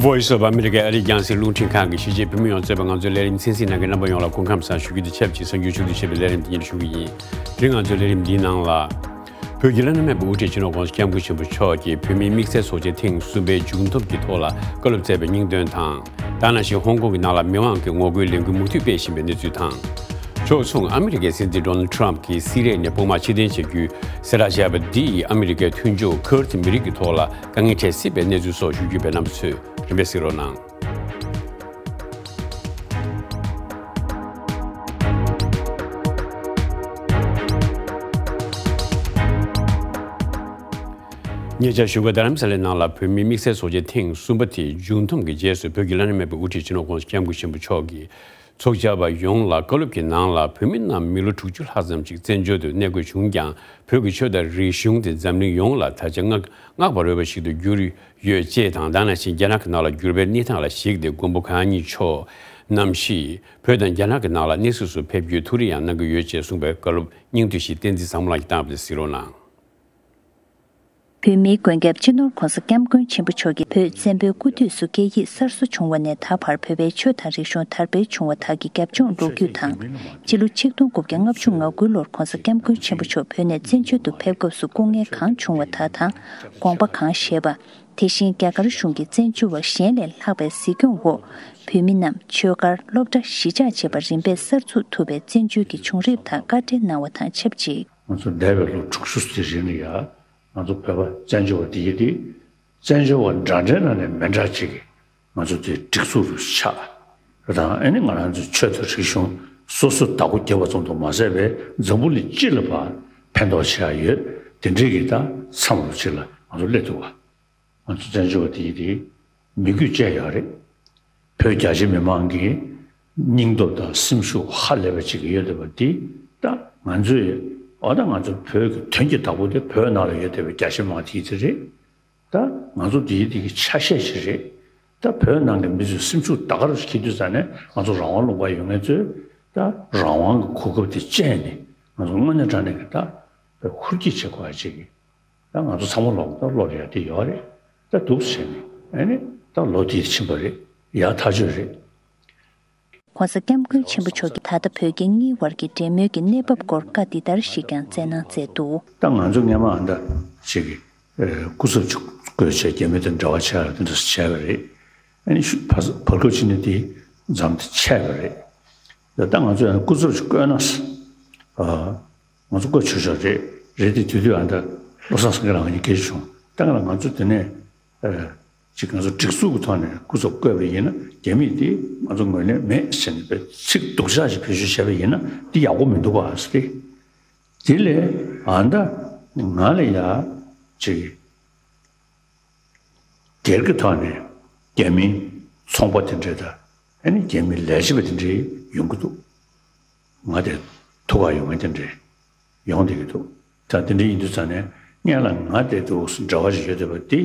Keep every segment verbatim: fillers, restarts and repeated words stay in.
Voice of America ཨ་རིའི་རྒྱང་སྲིང་རླུང་འཕྲིན་ཁང་གི་གཞིས་བྱེས་བོད་མི་ཡོངས་གཙོས་པའི་ང་ཚོའི་ལས་རིམ་གསན་གཟིགས་གནང་མཁན་རྣམ་པ་ཡོངས་ལ་སྐུ་ཁམས་བཟང་ཞུ་རྒྱུ་དང་ཆབས་ཅིག་གསར་འགྱུར་ཕྱོགས་བསྡུས་བྱས་པའི་ལས་རིམ་འདི་ཉིད་ཞུ་གི་ཡིན། དེ་རིང་ང་ཚོའི་ལས་རིམ་འདིའི་ནང་ལ། བོད་ཀྱི་བླ་ན་མེད་པའི་དབུ་ཁྲིད་སྤྱི་ནོར་༸གོང་ས་༸སྐྱབས་མགོན་ཆེན་པོ་མཆོག་གིས་བོད་མིའི་དམིགས་བསལ་ཚོགས་ཆེན་ཐེངས་གསུམ་པའི་མཇུག་བསྡོམས་ཀྱི་ཐོག་ལ་བཀའ་སློབ་སྩལ་བའི་སྙིང་དོན་དང་། ད་ནང་བཞིན་ཧོང་ཀོང་གི་ནང་ལ་མི་མང་གིས་ངོ་རྒོལ་ལས་འགུལ་མུ་མཐུད་སྤེལ་བཞིན་པའི་གནས་ཚུལ་དང་། ཕྱོགས་མཚུངས་ཨ་མི་རི་ཀའི་སྲིད་འཛིན་ཌོ་ནལ་ཌི་ཊརམ་ཕི་གྱིས་སི་རི་ཡའི་ནས་དཔུང་དམག་ཕྱིར་འཐེན་བྱ་རྒྱུའི་གསལ་བསྒྲགས་བྱས་པ་འདིས་ཨ་མི་རི་ཀའི་མཐུན་ཕྱོགས་ཁུར་ཌི་མི་རིགས་ཀྱི་ཐོག་ལ་དཀའ་ངལ་འཕྲད་སྲིད་པའི་གནས་ཚུལ་སོགས་ཞུ་རྒྱུ་བའི་རྣམ་པ་ཚོས་རིམ་པས་གཟིགས་རོགས་གནང་། ཉེ་ཆར་བཞུགས་སྒར་རྡ་རམ་ས་ལའི་ནང་ལ་བོད་མིའི་དམིགས་བསལ་ཚོགས་ཆེན་ཐེངས་གསུམ་པ་དེའི་མཇུག་བསྡོམས་ཀྱི་རྗེས་སུ་བོད་ཀྱི་བླ་ན་མེད་པའི་དབུ་ཁྲིད་སྤྱི་ནོར་༸གོང་ས་༸སྐྱབས་མགོན་ཆེན་པོ་མཆོག་གིས་ཚོགས་བཅར་བ་ཡོངས་ལ་བཀའ་སློབ་ཀྱི་ནང་ལ་བོད་མི་རྣམས་མི་ལོ་དྲུག་ཅུ་ལྷག་ཙམ་ཅིག་བཙན་བྱོལ་དུ་གནས་དགོས་བྱུང་ཀྱང་། བོད་ཀྱི་ཆོས་དང་རིག་གཞུང་དེ་འཛམ་གླིང་ཡོངས་ལ་ད་ཆ་བསྔགས་བསྔགས་པ་རོལ་པ་ཞིག་ཏུ་གྱུར་ཡོད་ཅེས་དང་། ད་ནང་བཞིན་རྒྱ་ནག་གི་ནང་ལ་འགྱུར་བའི་གནས་སྟངས་ལ་གཞིགས་ཏེ་མགོན་པོ་གང་ཉིད་མཆོག་ནམ་ཞིག་བོད་དང་རྒྱ་ནག་གི་ནང་ལ་གནས་གཟིགས་སུ་ཕེབས་རྒྱུའི་ཐུགས་རེ་ཡང་གནང་གི་ཡོད་ཅེས་གསུངས་པའི་བཀའ་སློབ་སྙིང་བསྡུས་ཤིག་བསྟན་འཛིན་བཟང་མོ་ལགས་ཀྱིས་བཏང་བ་དེ་གཟིགས་རོགས་གནང་། བོད་མིའི་མགོན་སྐྱབས་སྤྱི་ནོར་༸གོང་ས་༸སྐྱབས་མགོན་ཆེན་པོ་མཆོག་གིས་བོད་བཙན་པོའི་སྐུ་དུས་སུ་སྐད་ཡིག་གསར་བཟོ་བྱུང་བ་ནས་ད་བར་བོད་པའི་ཆོས་དང་རིག་གཞུང་དར་སྤེལ་བྱུང་བ་དག་གི་རྒྱབ་ལྗོངས་ལོ་རྒྱུས་དང་། སྤྱི་ལོ་ཆིག་སྟོང་དགུ་བརྒྱ་ལྔ་བཅུ་ང་དགུ་ལོར་༸གོང་ས་༸སྐྱབས་མགོན་ཆེན་པོ་མཆོག་བོད་ནས་བཙན་བྱོལ་དུ་ཕེབས་སྐབས་སུ་སྐུ་ངལ་གང་བྱུང་བ་དག་དང་། དགོངས་པ་གང་བཞེས་པ། དེ་བཞིན་རྒྱ་གར་གཞུང་གིས་བཙན་བྱོལ་བ་གཞན་ལས་ལྷག་པའི་གཟིགས་སྐྱོང་འོག་བོད་མི་རྣམས་ཆོས་སྒར་སློབ་གྲྭ་གཞིས་ཆགས་བཅས་པ་རིམ་པས་གསར་འཛུགས་ཐུབ་པའི་བཙན་བྱོལ་གྱི་བྱུང་རིམ་དག་བཀའ་འགྲེལ་གནང་བ་དང་ཆབས་ཅིག་ང་ཚོ་འདས་པའི་ལོ་དྲུག་ཅུ་དེ་རིང་ལ་ཡ། ང་ཚོ་བོད་པ་བཙན་བྱོལ་བ་དེ་ཡི་དེ། བཙན་བྱོལ་བ་འདྲ་འདྲའི་ནང་ནས་མི་འདྲ་ཅིག་གི་ང་ཚོ་དེ་སྒྲིག་འཛུགས་རུ་ཆགས། དང་ཨ་ནི་ང་རང་ཚོའི་ཆོས་དང་རིག་གཞུང་སོ་སོ་བདག་པོ་རྒྱབ་པ་ཙམ་དུ་མ་ཟད་པའི་འཛམ་བུ་གླིང་སྤྱི་ལ་ཕར་ཕན་ཐོགས་བྱེད་ཡ་ཡོད། དེ་འདྲའི་གི་ད་མཚམས་རུ་ཅིག་ལ་ང་ཚོ་སླེབས་འདུག་བ། ང་ཚོ་བཙན་བྱོལ་བ་དེ་ཡི་དེ་མི་རྒྱུད་བཅས་ཡོད་རེད། བོད་རྒྱ་ཆེ་མི་མང་གི་སྙིང་སྟོབས་དང་སེམས་ཤུགས་ཧ་ལས་པ་ཅིག་ཡོད་བསྡད་པ་འདི་ད་ང་ཚོས་འོ་ད་ང་ཚོ་བོད་ཀྱི་དོན་གྱི་བདག་པོ་དེ་བོད་ནང་ལ་ཡོད་བསྡད་པའི་རྒྱ་ཆེ་མི་མང་དེ་ཡི་དེ་རེད། ད་ང་ཚོ་འདིའི་འདི་གི་ཆ་ཤས་ཤིག་རེད། ད་བོད་ནང་གི་མི་ཚོའི་སེམས་ཤུགས་ད་ག་རུ་འཁྱེར་དུས་ཙ་ནས་ང་ཚོ་རང་དབང་ལུང་པ་ཡོད་མཁན་ཚོས་ད་རང་དབང་གི་གོ་སྐབས་དེ་སྤྱད་ནས་ང་ཚོ་དངོས་གནས་དྲང་གནས་ཀྱི་ད་བོད་ཧུར་སྐྱེད་བྱེད་དགོས་ཡ་ཅིག་གི་ད་ང་ཚོ་ཚང་མ་ལོག་ད་སློབ་ཡ་དེ་ཡོད་རེད། ད་འདུག་བྱས་ནས་ཨ་ནི་ད་ལོ་དེ་ཕྱིན་པ་རེད། ཡ་ཐག་ཆོད་རེད། ༸གོང་ས་༸སྐྱབས་མགོན་ཆེན་པོ་མཆོག་གིས་ད་ལྟ་བོད་རྒྱ་གཉིས་བར་གྱི་འབྲེལ་མོལ་གྱི་གནས་བབ་སྐོར་བཀའ་འདི་ལྟར་ཞིག་ཀྱང་སྩལ་གནང་མཛད་འདུག་ད་ང་ཚོ་སྔས་མ་ཨ་འདྲ་ཞིག་གི་སྐུ་ཚབ་ཅིག་བསྐོས་བྱས་རྒྱ་མི་དང་འབྲེལ་བ་བྱས་ཡ་དེ་འདྲ་བྱས་པ་རེད། ཨ་ནི་ཤུ་བར་བར་སྐབས་ཅིག་ནས་དེ་མཚམས་དེ་ཆད་པ་རེད། ད་ད་ང་ཚོ་ཡང་སྐུ་ཚབ་ཅིག་བསྐོས་ན་ང་ཚོ་བསྐོས་ཆོག་ཆོག་རེད། རེད་དེ་དུས་དུས་ཨ་འདྲ་བློ་བཟང་སེང་གེ་ལགས་ང་གཉིས་སྐད་ཆ་བྱུང་། ད་ག་ལ་ང་ཚོ་དེ་ནས་ཅིག་ང་ཚོ་སྒྲིག་འཛུགས་ཀྱི་ཐོག་ནས་སྐུ་ཚབ་བསྐོས་པ་ཡིན་ན་རྒྱ་མིས་དེ་ང་ཚོ་ངོས་ལེན་མེད་ཟེར་ནས་པའི་ཚིག་སྡུག་ཅག་ཅིག་བེད་སྤྱོད་བྱས་པ་ཡིན་ན་དེ་ཡག་པོ་མི་འདུག་ག་ཟེར་ཏེ། དེ་ལས་ཨ་ད་ང་ལ་ཡ་ཅིག་སྒེར་གྱི་ཐོག་ནས་རྒྱ་མིའི་ཚོང་པ་དེ་འདྲས་དང་ཨ་ནི་རྒྱ་མིའི་ལས་བྱེད་པ་དེ་འདྲས་ཡོང་གི་འདུག་ང་དེ་ཐུག་ག་ཡོང་མཁན་དེ་འདྲས་ཡོང་བསྡད་ཀྱི་འདུག་ད་དེ་འདྲ་ཡིན་དུས་ཙང་ནས་སྔོན་ལ་ང་དེ་འདུག་འབྲེལ་བ་ཞིག་ཡོད་བསྡད་པ་དེ་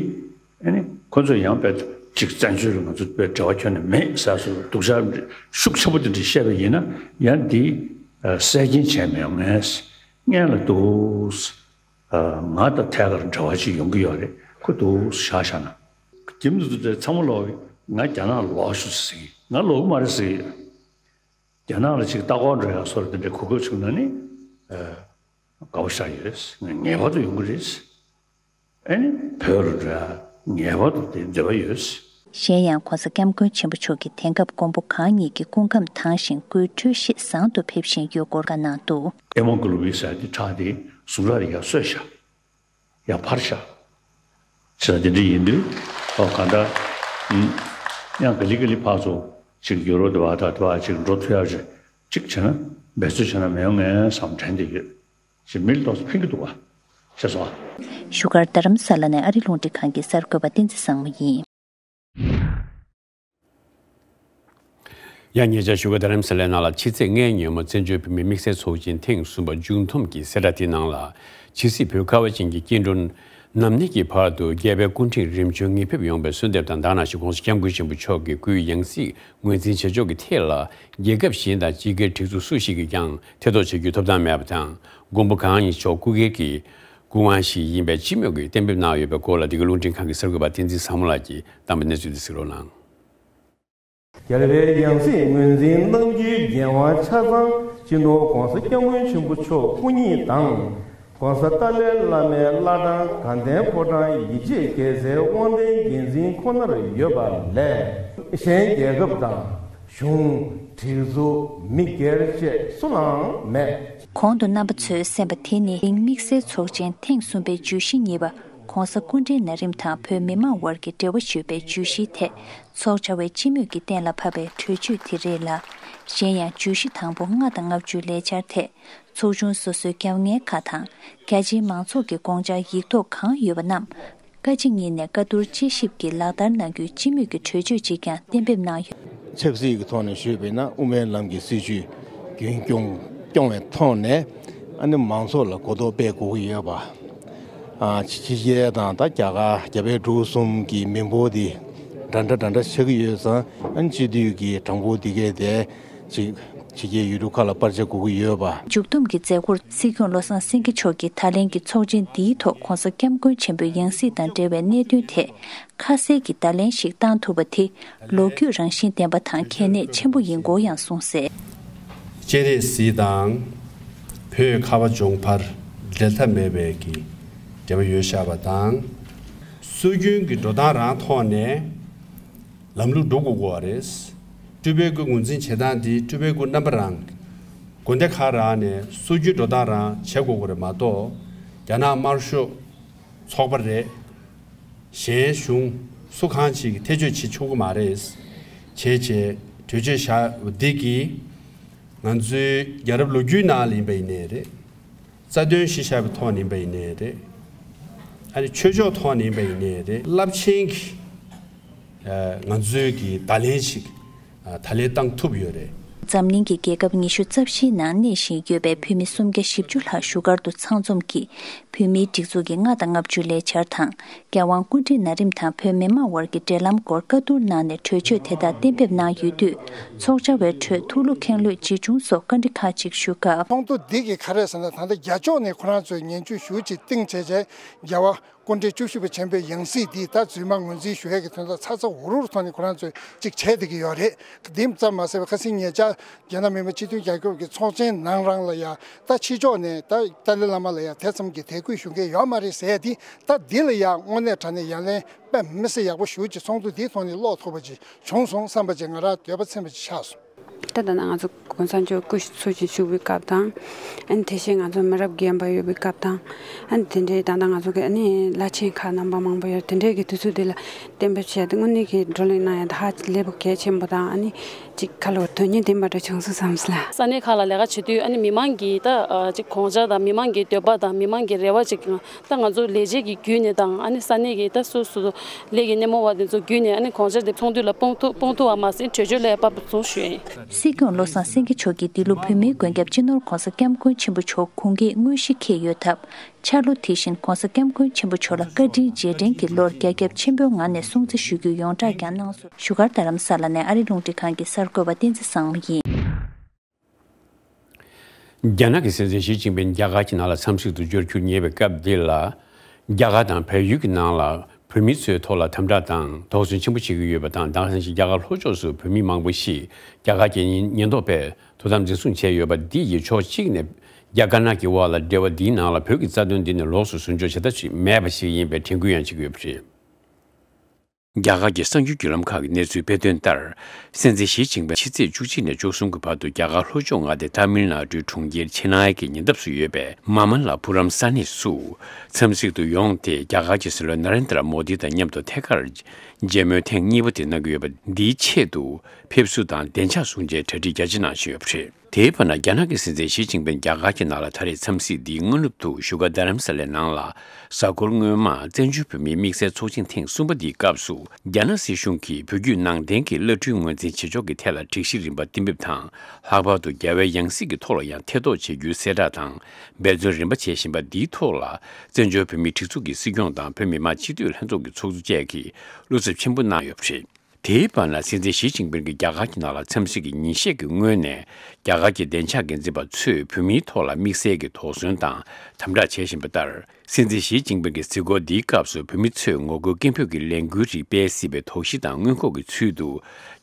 ཨ་ནི་ཁོ་ཚོ་ཡང་དཔེ་ཅིག་བཙན་བྱོལ་ལ་ང་ཚོ་དཔེ་འབྲེལ་བ་ཁྱོན་ནས་མེད་ཟེར་སོ་སྡུག་ཅག་ཤུགས་ཆེན་པོ་དེ་འདྲ་བཤད་པ་ཡིན་ན་ཡང་འདི་གསལ་རྐྱེན་བྱས་མི་ཡོང་ངས་སྔོན་ལ་འདུག་ང་དང་ཐད་ཀར་འབྲེལ་བ་ཅིག་ཡོང་གི་ཡོད་རེད། ཁོ་འདུག་བཞག་བཞག་ན། རྒྱ་མི་འདུག་ཚང་མ་ལོག་ང་རྒྱ་ནག་ལོག་ཤོག་ཟེར་གི། ང་ལོག་གི་མ་རེད་ཟེར་གི་ཡོད། རྒྱ་ནག་ལ་ཅིག་ལྟ་སྐོར་འགྲོ་ཡག་སོགས་དེ་འདྲའི་གོ་སྐབས་བྱུང་ན་ནི་དགའ་པོ་ཞེ་དྲག་ཡོད། ངེས་པར་དུ་ཡོང་གི་རེད། ཨ་ནི་བོད་ལ་འགྲོ་ཡག་ངེས་པར་དུ་དེ་འདོད་པ་ཡོད། གཞན་ཡང་༸གོང་ས་༸སྐྱབས་མགོན་ཆེན་པོ་མཆོག་གིས་དེང་སྐབས་མགོན་པོ་གང་ཉིད་ཀྱི་སྐུ་ཁམས་དྭངས་ཤིང་སྐུའི་འཕྲོད་བཞེས་བཟང་དུ་ཕེབས་བཞིན་ཡོད་སྐོར་བཀའ་གནང་འདུག་ཨེ་མོ་གུ་ལུ་བི་ཟེར་དེ་ཁྲག་དེ་ཟུངས་ཁྲག་དེ་ཡར་གསོས་ཤག་ཡར་འཕར་ཤག་ཟེར་དེ་འདྲ་ཡིན་དུས་ཨོ་གང་ལྟར་ཡང་ག་ལེ་ག་ལེ་ཕར་ཚུར་ཅིག་ཡོ་རོབ་དེ་བ་ད་དེ་བ་ཅིག་འགྲོ་ཐུབ་ཡག་ཅིག་ཅིག་བྱས་ན་འབད་རྩོལ་བྱས་ན་མི་ཡོང་ངས་བསམ་དྲན་དེ་ཡོད། ཞེས་མི་ལ་ཏོག་ཙམ་ཕན་གྱི་འདུག་བ། ཤེས་སོང་ཨ། བཞུགས་སྒར་རྡ་རམ་ས་ལ་ནས་ཨ་རི་རླུང་འཕྲིན་ཁང་གི་གསར་འགོད་པ་བསྟན་འཛིན་བཟང་མོ་ཡིན། ཡང་ཉེ་ཆར་བཞུགས་སྒར་རྡ་རམ་ས་ལའི་ནང་ལ་ཕྱི་ཚེས་ལྔའི་ཉིན་མོ་བཙན་བྱོལ་བོད་མིའི་དམིགས་བསལ་ཚོགས་ཆེན་ཐེངས་གསུམ་པ་མཇུག་བསྡོམས་ཀྱི་གསལ་བསྒྲགས་དེའི་ནང་ལ། ཇི་སྲིད་བོད་ཁ་བ་ཅན་གྱི་སྐྱིན་འགྲུལ་ནམ་གནས་ཀྱི་བར་དུ་རྒྱལ་བའི་སྐུ་ཕྲེང་རིམ་བྱོན་ངེས་ཕེབས་ཡོང་བའི་གསོལ་འདེབས་དང་། ད་ནང་བཞིན་༸གོང་ས་༸སྐྱབས་མགོན་ཆེན་པོ་མཆོག་གི་སྐུའི་ཡང་སྲིད་ངོས་འཛིན་བྱེད་ཕྱོགས་ཀྱི་ཐད་ལ། རྒྱལ་ཁབ་གཞན་དང་སྤྱི་སྒེར་སྒྲིག་འཛུགས་སུ་ཞིག་གིས་ཀྱང་ཐེ་གཏོགས་བྱེད་རྒྱུའི་ཐོབ་ཐང་མེད་པ་དང་། མགོན་པོ་གང་ཉིད་མཆོག་སྐུ་སྒེར་གྱི་ སྐུ་དབང་ཞིག་ཡིན་པའི་སྤྱི་མོས་ཀྱིས་གཏན་འབེབས་གནང་ཡོད་པའི་སྐོར་ལ། འདི་ག་རླུང་འཕྲིན་ཁང་གི་གསར་འགོད་པ་བསྟན་འཛིན་བཟང་མོ་ལགས་ཀྱིས་བཏང་པའི་གནས་ཚུལ་དེ་གཟིགས་རོགས་གནང་། རྒྱལ་བའི་ཡང་སྲིད་ངོས་འཛིན་གནང་རྒྱུའི་འགན་དབང་ཆ་ཚང་སྤྱི་ནོར་༸གོང་ས་༸སྐྱབས་མགོན་ཆེན་པོ་མཆོག་སྐུ་ཉིད་དང་༸གོང་ས་ཏཱ་ལའི་བླ་མའི་བླ་བྲང་དགའ་ལྡན་ཕོ་བྲང་ཡིད་ཆེས་རྒྱལ་སྲས་དབང་ལྡན་རྒྱལ་མཚན་ཁོ་ནར་ཡོད་པ་ལས། གཞན་རྒྱལ་ཁབ་དང་གཞུང་། སྒྲིག་འཛུགས། མི་སྒེར་བཅས་སུ་ལའང་མེད། གོང་དུ་རྣམ་པ་ཚོས་གསན་པ་དེ་ནི་དམིགས་བསལ་ཚོགས་ཆེན་ཐེངས་གསུམ་པའི་བརྗོད་གཞི་གཉིས་པ། ༸གོང་ས་སྐུ་ཕྲེང་ན་རིམ་དང་བོད་མི་མང་དབར་གྱི་འབྲེལ་བ་ཞུས་པའི་བརྗོད་གཞིའི་ཐད། ཚོགས་བཅར་བའི་སྤྱི་མོས་ཀྱིས་གཏན་ལ་ཕབ་པའི་གྲོས་ཆོད་དེ་རེད་ལ། གཞན་ཡང་བརྗོད་གཞི་དང་པོ་ལྔ་དང་ལྔ་བཅུའི་ལས་འཆར་ཐད། ཚོགས་ཆུང་སོ་སོའི་རྒྱབ་ལྔའི་ཁག་དང་། རྒྱ་ཆེའི་མང་ཚོགས་ཀྱི་དགོངས་འཆར་ཡིག་ཐོག་གང་ཡོད་པ་རྣམས། བཀའ་སྤྱི་གཉིས་ནས་བཀའ་བསྡུར་དཔྱད་ཞིབ་ཀྱིས་ལག་བསྟར་གནང་རྒྱུའི་སྤྱི་མོས་ཀྱི་གྲོས་ཆོད་ཅིག་ཀྱང་གཏན་འབེབས་གནང་ཡོད། ཆབ་སྲིད་ཀྱི་ཐོག་ནས་ཞུས་པ་ཡིན་ན། དབུ་མའི་ལམ་གྱི་སྲིད་བྱུས་རྒྱུན་སྐྱོང་སྐྱོང་བའི་ཐོག་ནས། ཨ་ནི་མང་ཚོགས་ལ་གོ་རྟོགས་སྤེལ་དགོས་ཀྱི་ཡོད་པ། ཨ་ཕྱི་རྒྱལ་དང་ད་རྒྱ་གར་རྒྱ་བལ་འབྲུག་གསུམ་གྱི་མི་འབོར་དེ་འདྲ་འདྲ་འདྲ་འདྲ་ཆགས་ཀྱི་ཡོད་ཙང་། ཨ་ནི་སྤྱི་འཐུས་ཀྱི་གྲངས་འབོར་དེ་གས་དེ་ཅིག་ཕྱི་རྒྱལ་ཡུལ་གྲུ་ཁག་ལ་སྤར་ཆ་དགོས་ཀྱི་ཡོད་པ། མཇུག་བསྡོམས་ཀྱི་མཛད་སྒོར་སྲིད་སྐྱོང་བློ་བཟང་སེང་གེ་མཆོག་གིས་ད་ལན་གྱི་ཚོགས་ཆེན་འདིའི་ཐོག་༸གོང་ས་༸སྐྱབས་མགོན་ཆེན་པོའི་ཡང་སྲིད་དང་འབྲེལ་བའི་གནད་དོན་ཐད། ཁ་གསལ་གྱི་བརྡ་ལན་ཞིག་བཏང་ཐུབ་པ་དེ་ལོ་རྒྱུས་རང་བཞིན་ལྡན་པ་དང་གལ་གནད་ཆེན་པོ་ཡིན་སྐོར་ཡང་གསུངས་གསལ། སྤྱན་རས་གཟིགས་དང་བོད་ཁ་བ་ལྗོངས་བར་འབྲལ་ཐབས་མེད་པའི་གི་འབྲེལ་བ་ཡོད་བཞག་པ་དང་། སྲོལ་རྒྱུན་གྱི་འགྲོ་སྟངས་རང་ཐོག་ནས་ལམ་ལུགས་སྒྲུབ་དགོས་ཀྱི་རེད། སྤྲུལ་པའི་སྐུ་ངོས་འཛིན་བྱེད་སྟངས་འདི་སྤྲུལ་པའི་སྐུ་རྣམ་པ་རང་དགོན་སྡེ་ཁག་རང་ནས་སྲོལ་རྒྱུན་འགྲོ་སྟངས་རང་བྱེད་དགོས་ཀྱི་རེད་མ་གཏོགས། རྒྱ་ནག་དམར་ཤོག་ཚོགས་པ་རེད། གཞན་གཞུང་སུ་གང་ཅིག་གིས་ཐེ་བྱུས་བྱེད་ཆོག་གི་མ་རེད། བྱས་བྱས་གྲོས་ཆོད་བཞག་འདི་གིས་ང་ཚོའི་རྒྱལ་རབས་ལོ་རྒྱུས་ནང་ལ་ཡིན་པ་ཡིན་ནའི་རེད། རྩ་དོན་གཞི་བཞག་པའི་ཐོག་ནས་ཡིན་པ་ཡིན་ནའི་རེད། ཨ་ནི་ཆོས་ཕྱོགས་ཐོག་ནས་ཡིན་པ་ཡིན་ནའི་རེད། རླབས་ཆེན་གྱི་ཨ་ང་ཚོའི་གི་བརྡ་ལན་ཞིག་ཨ་ད་ལན་བཏང་ཐུབ་ཡོད་རེད། འཛམ་གླིང་གི་རྒྱལ་ཁབ་ཉི་ཤུ་རྩ་བཞིའི་ནང་གནས་བཞིན་ཡོད་པའི་བོད་མི་སུམ་བརྒྱ་བཞི་བཅུ་ལྷག་བཞུགས་སྒར་དུ་ཚང་འཛོམས་ཀྱིས། བོད་མིའི་སྒྲིག་འཛུགས་ཀྱི་ལྔ་དང་ལྔ་བཅུའི་ལས་འཆར་དང་། རྒྱལ་དབང་སྐུ་ཕྲེང་ན་རིམ་དང་བོད་མི་མང་དབར་གྱི་འབྲེལ་ལམ་སྐོར་བཀའ་བསྡུར་གནང་ནས་གྲོས་ཆོད་དེ་དག་གཏན་འབེབས་གནང་ཡོད་དུས། ཚོགས་བཅར་བའི་ཁྲོད་ཐུགས་སློབ་མཁན་སློབ་ཆེ་ཆུང་སོགས་བཀའ་འདྲི་ཁག་ཅིག་ཞུ་སྐབས། ཚོགས་འདུ་འདི་གི་ག་རེ་ཟེར་ན། ད་ལྟ་རྒྱ་ཕྱོགས་ནས་ཁོ་རང་ཚོས་ངན་ཇུས་ཞེ་པོ་ཅིག་བཏིང་བྱས་བྱས། རྒྱལ་བ་སྐུ་ཕྲེང་བཅུ་བཞི་པ་ཆེན་པོའི་ཡང་སྲིད་འདི་ད་རྫུན་མ་ངོས་འཛིན་ཞུ་ཡས་ཀྱི་དོན་དག་ཚ་ཚ་འུར་འུར་ཐོག་ནས་ཁོ་རང་ཚོས་ཅིག་བྱས་བསྡད་ཀྱི་ཡོད་རེད། འདི་ཙམ་མ་ཟད་པའི་ཁ་སང་ཉེ་ཆར་རྒྱ་ནག་མི་དམངས་སྤྱི་མཐུན་རྒྱལ་ཁབ་ཀྱི་ཚོགས་ཆེན་ནང་རང་ལ་ཡང་། ད་ཕྱི་ཕྱོགས་ནས་ད་ཏཱ་ལའི་བླ་མ་ལ་ཡང་དེ་ཙམ་གྱི་དད་གུས་ཞུ་མཁན་ཡོད་མ་རེད་ཟེར་ཡ་འདི། ད་འདི་ལ་ཡང་དངོས་གནས་དྲང་གནས་ཡ་ལན་དཔེ་མི་སྲིད་ཡག་པོ་ཞེ་པོ་ཅིག་ཚོགས་འདུ་འདིའི་ཐོག་ནས་ཀློག་ཐུབ་པ་ཅིག་བྱུང་སོང་བསམ་པ་ཅིག་ང་རང་འདོད་པ་ཚིམ་པ་ཅིག་ཆགས་སོང་། ད་ལྟ་ན་ང་ཚོ་༸གོང་ས་མཆོག་སྐུ་ཚུགས་ཀྱི་བཞུགས་པའི་སྐབས་དང་། ཨ་ནི་དེ་བཞིན་ང་ཚོ་མི་རབས་རྒན་པ་ཡོད་པའི་སྐབས་དང་། ཨ་ནི་དེ་འདྲའི་ད་ལྟ་ང་ཚོ་གི་ཨ་ནི་བླ་ཆེན་ཁག་རྣམ་པ་མང་པོ་ཡོད། དེ་འདྲའི་གི་དུས་ཚོད་འདི་ལ་གཏན་འབེབས་བྱས་ཏེ་དངོས་གནས་ཀྱི་བགྲོ་གླེང་གནང་ཡ་ད་ཧ་ཅང་ལས་པ་གལ་ཆེན་པོ་དང་། ཨ་ནི་ཅིག་ཁ་ལོ་དོན་སྙིང་ལྡན་པ་འདྲ་བྱུང་སོང་བསམ་སོང་། ས་གནས་ཁག་ལ་ལས་ཀ་བྱེད་དུས། ཨ་ནི་མི་མང་གི་ད་ཅིག་དགོངས་འཆར་དང་། མི་མང་གི་འདོད་པ་དང་། མི་མང་གི་རེ་བ་ཅིག་ད་ང་ཚོ་ལས་བྱེད་ཀྱི་བརྒྱུད་ནས་དང་། ཨ་ནི་ས་གནས་ཀྱི་ད་སོ་སོ་ལས་ཀྱི་སྣེ་མོ་བ་དེ་ཚོ་བརྒྱུད་ནས། ཨ་ནི་དགོངས་འཆར་དེ་ཚོགས་འདུ་ལ་སྤུངས་ཐུབ་སྤུངས་ཐུབ་པ་མ་ཟད། གྲོས་ཆོད་ལ་ཡང་ཕབ་པ་བྱུང་ཞུ་ཡ་ཡིན། སྲིད་སྐྱོང་བློ་བཟང་སེང་གེ་མཆོག་གིས་འདི་ལོ་བོད་མིའི་མགོན་སྐྱབས་སྤྱི་ནོར་༸གོང་ས་༸སྐྱབས་མགོན་ཆེན་པོ་མཆོག་དགུང་ཁྲིའི་དངོས་གཞི་འཁེལ་ཡོད་སྟབས། འཆར་ལོ་དེ་བཞིན་༸གོང་ས་༸སྐྱབས་མགོན་ཆེན་པོ་མཆོག་ལ་བཀའ་དྲིན་རྗེས་དྲན་གྱི་ལོར་རྒྱ་ཁྱབ་ཆེན་པོའི་ངང་ནས་སྲུང་བརྩི་ཞུ་རྒྱུའི་ཡོངས་བསྒྲགས་ཀྱང་གནང་སོང་། བཞུགས་སྒར་རྡ་རམ་ས་ལ་ནས་ཨ་རིའི་རླུང་འཕྲིན་ཁང་གི་གསར་འགོད་པ་བསྟན་འཛིན་བཟང་མོ་ཡིན། རྒྱ་ནག་གི་སྲིད་འཛིན་ཞི་ཅིན་ཕིང་རྒྱ་གར་གྱི་ནང་ལ་འཚམས་གཟིགས་དུ་འབྱོར་འཁྱུར་ཉེ་བའི་སྐབས་འདི་ལ། རྒྱ་གར་དང་བལ་ཡུལ་གྱི་ནང་ལ་བོད་མི་ཚོའི་ཐོག་ལ་དམ་དྲག་དང་དོགས་ཟོན་ཆེན་པོ་བྱེད་ཀྱི་ཡོད་པ་དང་། དེང་སང་ཞིག་རྒྱ་གར་ལྷོ་ཕྱོགས་སུ་བོད་མི་མང་པོ་ཞིག་རྒྱ་གར་གྱི་ཉེན་རྟོག་པས་དོ་དམ་འཛིན་བཟུང་བྱས་ཡོད་པ་འདི་ཡིས་ཕྱོགས་གཅིག་ནས་རྒྱ་དཀར་ནག་གི་དབར་ལ་འབྲེལ་བ་འདིའི་ནང་ལ་བོད་ཀྱི་རྩ་དོན་འདི་ནི་ལོགས་སུ་ཟུར་འཇོག་བྱེད་ཐབས་ཤིག་མེད་པ་ཞིག་ཡིན་པའི་དྲན་སྐུལ་ཡང་བྱེད་ཀྱི་ཡོད་པ་རེད། རྒྱ་གར་གྱི་གསར་འགྱུར་བརྒྱུད་ལམ་ཁག་གིས་གནས་ཚུལ་སྤེལ་དོན་ལྟར། སྲིད་འཛིན་ཞི་ཅིན་ཕིང་ཕྱི་ཚེས་བཅུ་གཅིག་ནས་བཅུ་གསུམ་གྱི་བར་དུ་རྒྱ་གར་ལྷོ་ཕྱོགས་མངའ་སྡེ་ཏཱ་མིལ་ནཱ་ཌུའི་གྲོང་ཁྱེར་ཆེ་ནའི་གི་ཉེ་འདབས་སུ་ཡོད་པའི་མ་མ་ལ་པུ་རམ་ས་གནས་སུ་འཚམས་གཟིགས་དུ་ཡོང་སྟེ། རྒྱ་གར་གྱི་སྲིད་བློན་ན་རེན་དྲ་མོ་དི་དང་མཉམ་དུ་ཐད་ཀར་མཇལ་མོལ་ཐེངས་གཉིས་པ་དེ་གནང་གི་ཡོད་པ། འདིའི་ཆེད་དུ་ཕེབས་བསུ་དང་བདེ་འཇགས་སྲུང་བྱའི་གྲ་སྒྲིག་རྒྱ་ཆེ་གནང་བཞིན་ཡོད་པ་རེད། དེའི་བར་ན། རྒྱ་ནག་གི་སྲིད་འཛིན་ཞི་ཅིན་ཕིང་རྒྱ་གར་གྱི་ནང་ལ་ད་རེས་འཚམས་གཟིགས་འདིའི་སྔ་ནུབ་ཏུ་བཞུགས་སྒར་རྡ་རམ་ས་ལའི་ནང་ལ་གཟའ་འཁོར་སྔོན་མ་བཙན་བྱོལ་བོད་མིའི་དམིགས་བསལ་ཚོགས་ཆེན་ཐེངས་གསུམ་པ་འདིའི་སྐབས་སུ། རྒྱ་ནག་སྲིད་གཞུང་གིས་བོད་བརྒྱུད་ནང་བསྟན་གྱི་བླ་སྤྲུལ་ངོས་འཛིན་བྱེད་ཕྱོགས་ཀྱི་ཐད་ལ་སྒྲིག་གཞི་རིམ་པ་གཏན་འབེབས་དང་། ལྷག་པར་དུ་རྒྱལ་བའི་ཡང་སྲིད་ཀྱི་ཐོག་ལ་ཡང་ཐེ་གཏོགས་བྱེད་རྒྱུའི་གསལ་བསྒྲགས་དང་འབད་བརྩོན་རིམ་པ་བྱེད་བཞིན་པ་འདིའི་ཐོག་ལ། བཙན་བྱོལ་བོད་མིའི་སྒྲིག་འཛུགས་ཀྱི་སྲིད་སྐྱོང་དང་བོད་མི་མང་སྤྱི་འཐུས་ལྷན་ཚོགས་ཀྱི་ཚོགས་གཙོ་བཅས་ཀྱིས་བློ་འཚབ་ཆེན་པོ་གནང་ཡོད་པ་རེད། དེའི་བར་ན། སྲིད་འཛིན་ཞི་ཅིན་ཕིང་གིས་རྒྱ་གར་གྱི་ནང་ལ་འཚམས་གཟིགས་ཀྱི་ཉིན་ཤས་ཀྱི་སྔོན་ནས། རྒྱ་གར་གྱི་བདེ་འཇགས་འགན་འཛིན་པ་ཚོས་བོད་མིའི་ཐོག་ལ་དམིགས་བསལ་གྱི་དོགས་ཟོན་དང་དམ་དྲག་བྱེད་བཞིན་པ་ལྟར། སྲིད་འཛིན་ཞི་ཅིན་ཕིང་གི་གཟིགས་སྐོར་འདིའི་སྐབས་སུ་བོད་མི་ཚོས་ངོ་རྒོལ་སྐད་འབོད་ཀྱི་ལས་འགུལ་རིགས་སྤེལ་སྲིད་པའི་དོགས་གཞི་དང་མངོན་ལྐོག་གི་ཚུལ་དུ།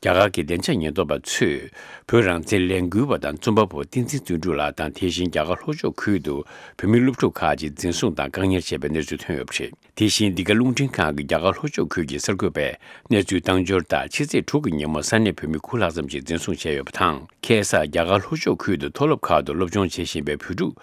རྒྱ་གར་གྱི་བདེ་འཇགས་ཉེན་རྟོག་པ་ཚོས་བོད་རང་བཙན་ལས་འགུལ་བ་དང་རྩོམ་པ་པོ་བསྟན་འཛིན་བརྩོན་འགྲུས་ལགས་དང་། དེ་བཞིན་རྒྱ་གར་ལྷོ་ཕྱོགས་ཁུལ་དུ་བོད་མི་སློབ་ཕྲུག་ཁག་ཅིག་འཛིན་བཟུང་དང་བཀག་ཉར་བྱས་པའི་གནས་ཚུལ་ཐོན་ཡོད་པ་རེད། དེ་བཞིན་འདི་ག་རླུང་འཕྲིན་ཁང་གི་རྒྱ་གར་ལྷོ་ཕྱོགས་ཁུལ་གྱི་གསར་འགོད་པས་གནས་ཚུལ་བཏང་འབྱོར་ལྟར། ཕྱི་ཚེས་དྲུག་གི་ཉིན་མོ་ས་གནས་བོད་མི་དགུ་ལྷག་ཙམ་ཞིག་འཛིན་བཟུང་བྱས་ཡོད་པ་དང་། ཁ་སང་རྒྱ་གར་ལྷོ་ཕྱོགས་ཁུལ་དུ་མཐོ་སློབ་ཁག་ཏུ་སློབ་སྦྱོང་བྱེད་བཞིན་པའི་བོད་ཕྲུག་